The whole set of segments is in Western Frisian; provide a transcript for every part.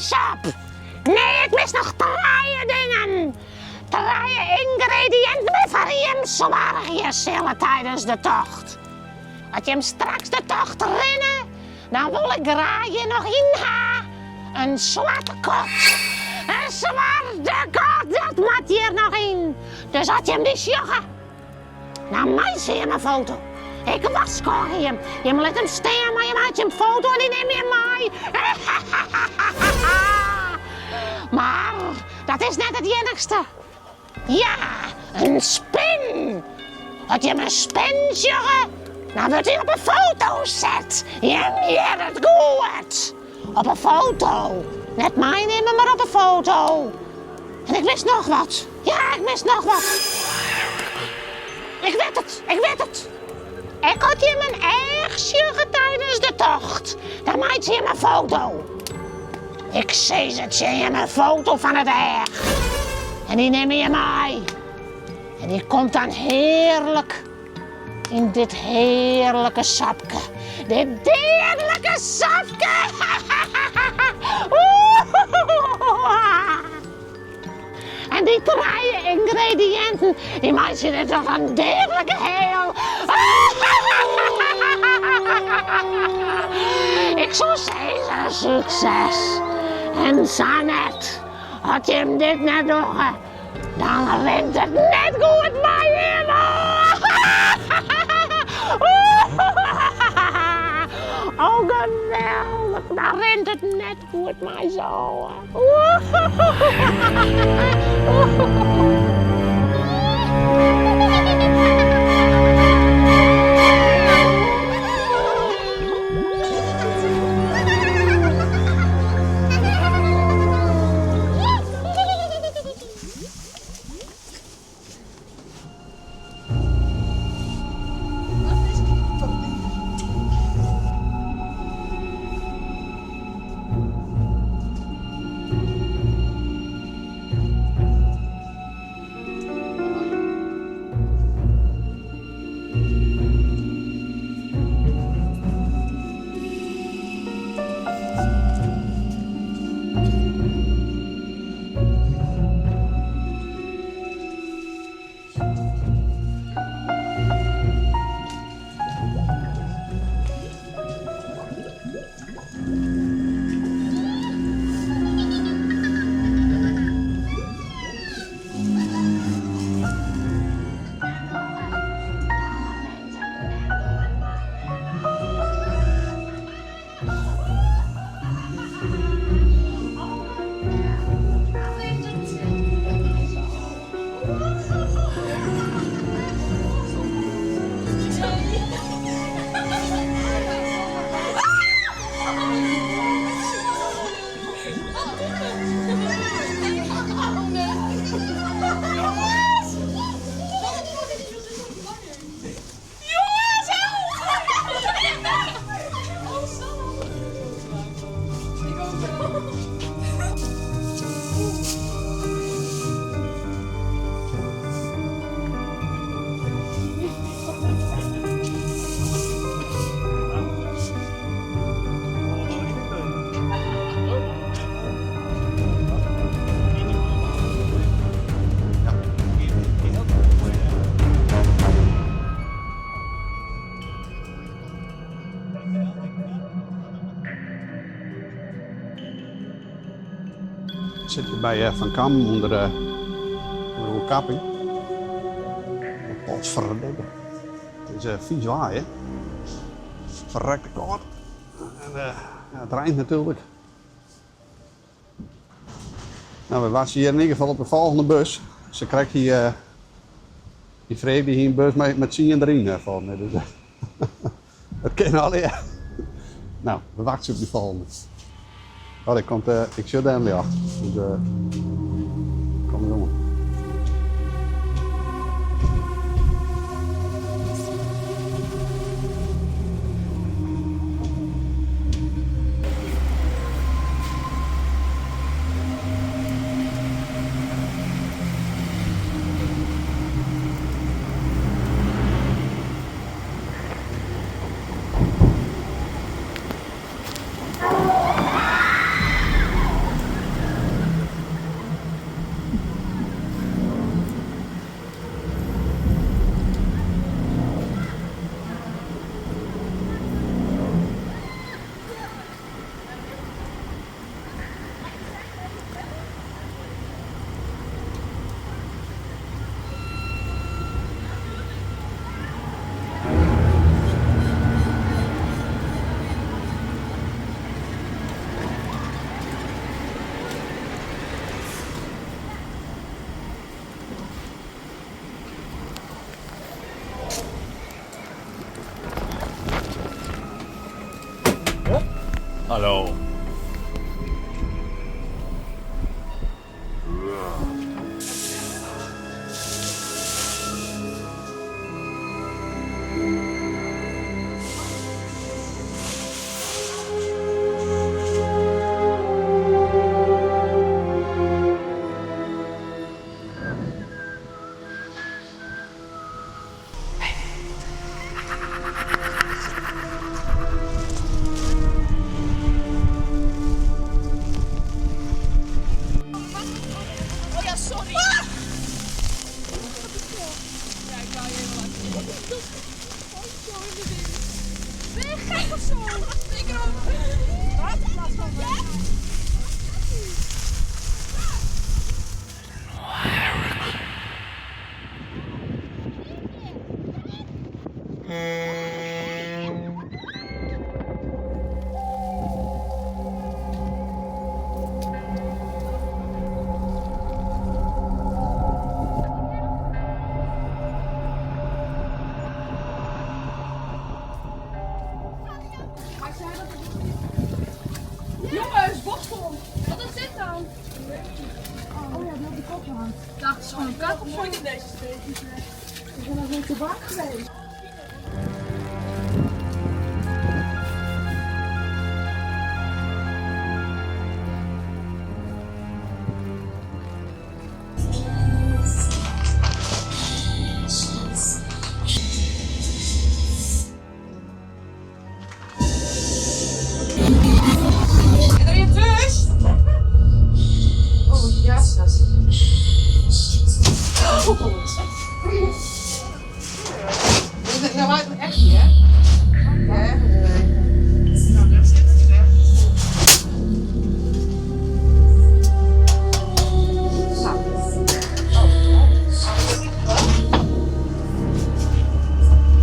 sop. Nee, ik mis noch trije dingen. Trije yngrediïnten wêrfoar jim soargje sille tidens de tocht. As jim straks de tocht rinne, dan wol ik graach hjir noch yn ha in swarte kat. In swarte kat, dat moat hjir noch yn. Dus as jim dy sjogge, dan meitsje jim in foto. Ik warskôgje jim, jim litte him stean, mar jim meitsje in foto en dy nimme jim mei. Mar dat is net it iennichste. Ja, in spin! As jim in spin sjogge, dan wurdt dy op 'e foto set. Jim hearre it goed. Op 'e foto. Net meinimme, mar op 'e foto. En ik mis noch wat. Ja, ik mis noch wat. Ik wit it, ik wit it. Ek as jim in each sjogge tidens de tocht, dan meitsje jim in foto. Ik sis it tsjin jim, in foto fan it each. En dy nimme jim mei. En dy komt dan hearlik yn dit hearlike sopke. Dit deadlike sopke! En dy trije yngrediïnten, dy meitsje dit ta in deadlik geheel. Ik soe sizze, sukses. En sa net, as jim dit net dogge, dan rint it net goed mei jim. Oh, geweldich, dan rint it net goed mei se ôf. Sit hjir by Van Kammen ûnder de oerkapping. Potverdikke. It is fies waar, hè? Ferrekte kâld. En ja, it reint natuerlik. No, we wachtsje hjir yn ieder gefal op de folgjende bus. Se krekt hie, dy Freek dy hie in bus mei, mei tsien deryn, folgens my. Dus dat kin allegear. No, we wachtsje op dy folgjende. Oh, der komt, ik sjoch dêr in ljocht. Dus kom deroan. Hallo. Jongens, boksel! Wat is dit dan? Oh ja, die op de kop hangt. Ik dacht, het is gewoon een kat of zo. in deze steek. Ik ben nog niet te bak geweest. Er je tus? Oh, jezus. Dit nou lijkt me echt niet, hè? Ja. Nou, daar zit het echt.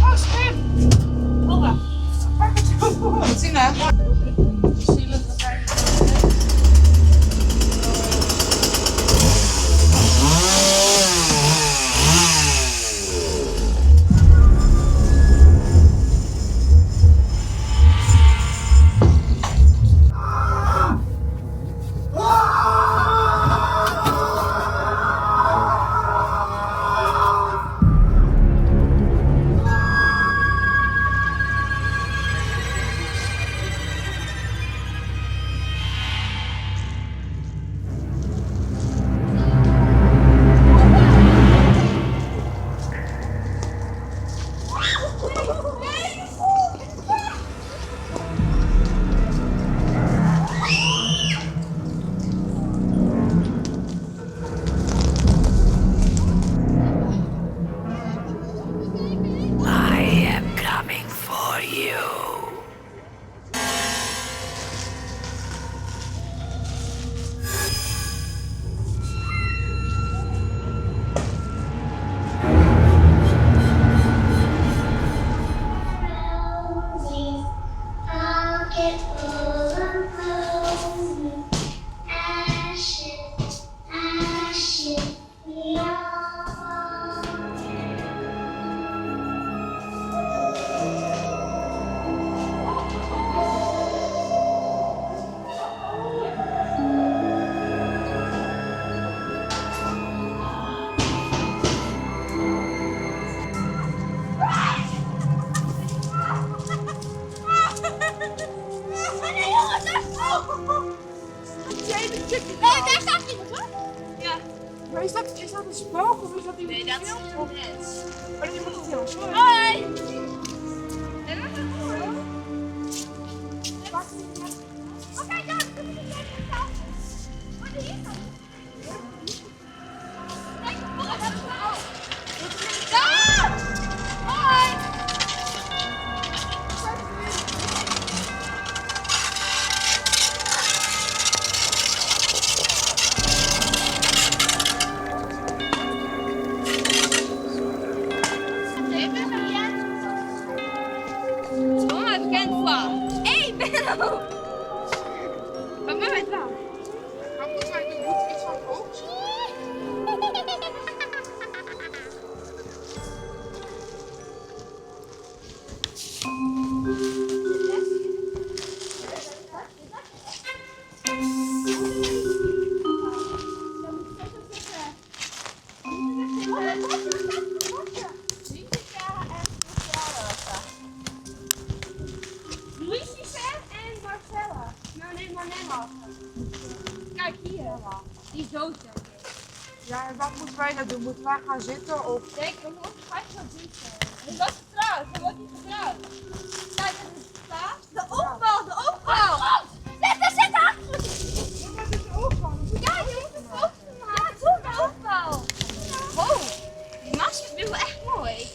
Oh, scherp! Laura, pak het op. Wat zien, hè? Zielig. I am coming for you. Roses, pocket full of roses, ashes, ashes, we all fall. Nee, jongens, daar Nee, daar staat iemand hoor. Ja. Maar is dat een spook of is dat iemand Nee, die dat is filmt? een mens. Oh, dat is iemand die filmt. Sorry. Hoi! Oh, kijk daar, er komt een tafel. Oh, hier staat. Kijk, oh, dat is wel. Daar! Hoi! Mama bekend voor. Hey, Benno! Maar mama het wel. Maar moeten wij nu moeten we iets van het oog zien? nee, wacht. Kijk hier. Die is dood, denk ik. Ja, en wat moeten wij nou doen? Moeten wij gaan zitten of... Denk, we moeten ga zo zitten. Hij was getrouwd, hij wordt niet getrouwd. Kijk, het is klaar. De oogbal, de oogbal! Zit, daar zit achter! Ja, maar het is de oogbal. Ja, je moet een foto maken. Doe de oogbal. Oh, die masker is wel echt mooi.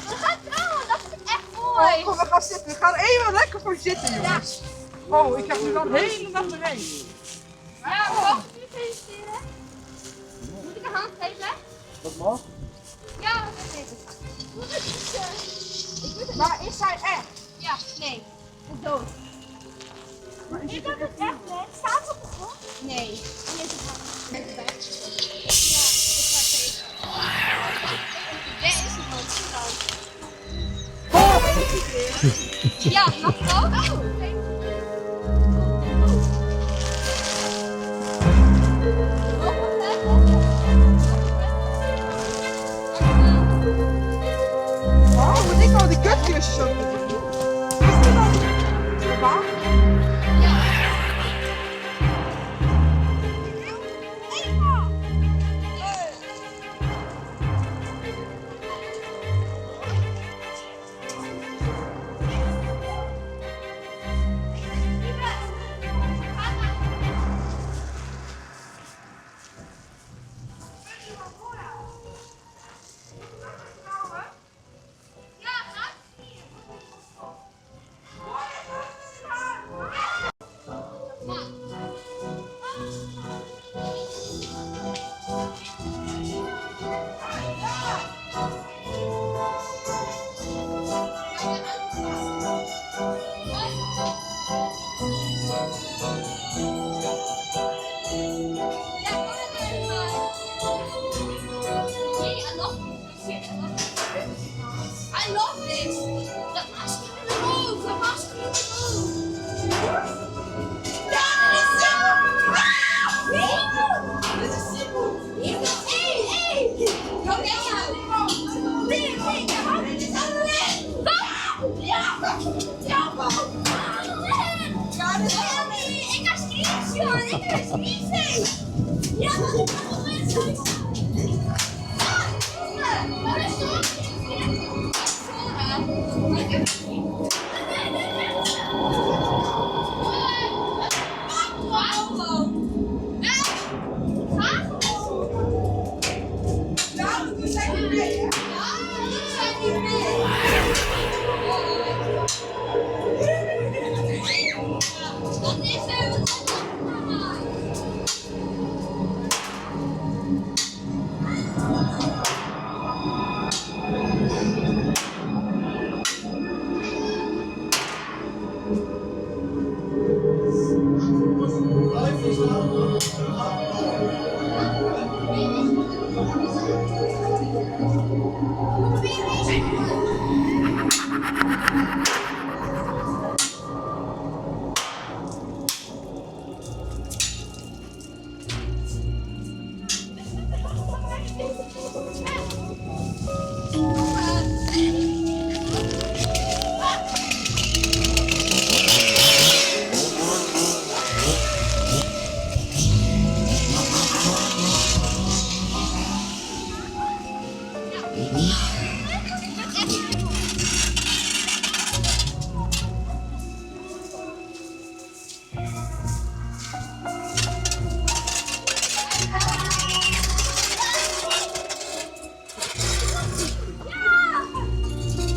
Ze gaat trouwen, dat vind ik echt mooi. Oh, kom, we gaan zitten. We gaan even lekker voor zitten, jongens. Oh, ik heb nu al een hele dag doorheen. Ja, mag ik jullie feliciteren? Moet ik een hand geven? Dat mag. Ja, dat is het. Moet ik iets, ik moet het- Maar is zij echt? Ja, nee. Het is dood. Is dat het echt, hè? Staat ze op de grond? Nee. Die is het Ja, ik ga het even. Jij is het dan. Ja, mag ik ook? Oh, nee. Oh, moet ik al die kutkusjes zo doen? Is dit al de baan? I love this. Dat masker in de hoofd, dat masker in de hoofd. Ja, dit is Simon. Ah, Dit is Simon. Hier is één, één. Oké, ja. Nee, nee, ja, dit is alleen. Ja, ja, man. Ja, dit is alleen. Ik heb screenshot, ik heb screenshot. Ja, dat is Nou, toen zijn we mee, hè? Dat is het!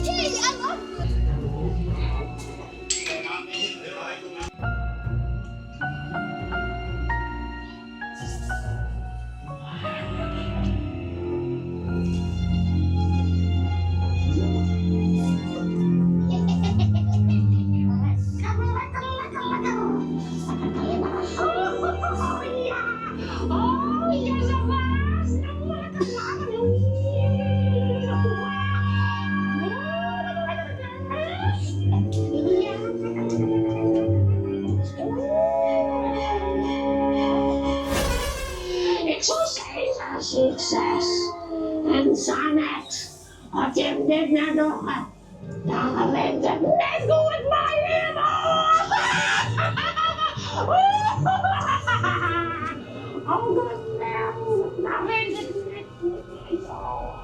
Yay, I love this. Lekker, lekker, lekker, lekker. Oh ja. Oh ja, zo was. Lekker, lekker. Ik zou zeggen, succes. En Sanet, als je hem dit nou nog Dan rint it net goed mei him ôf. Oh geweldich, dan rint it net goed mei ús ôf.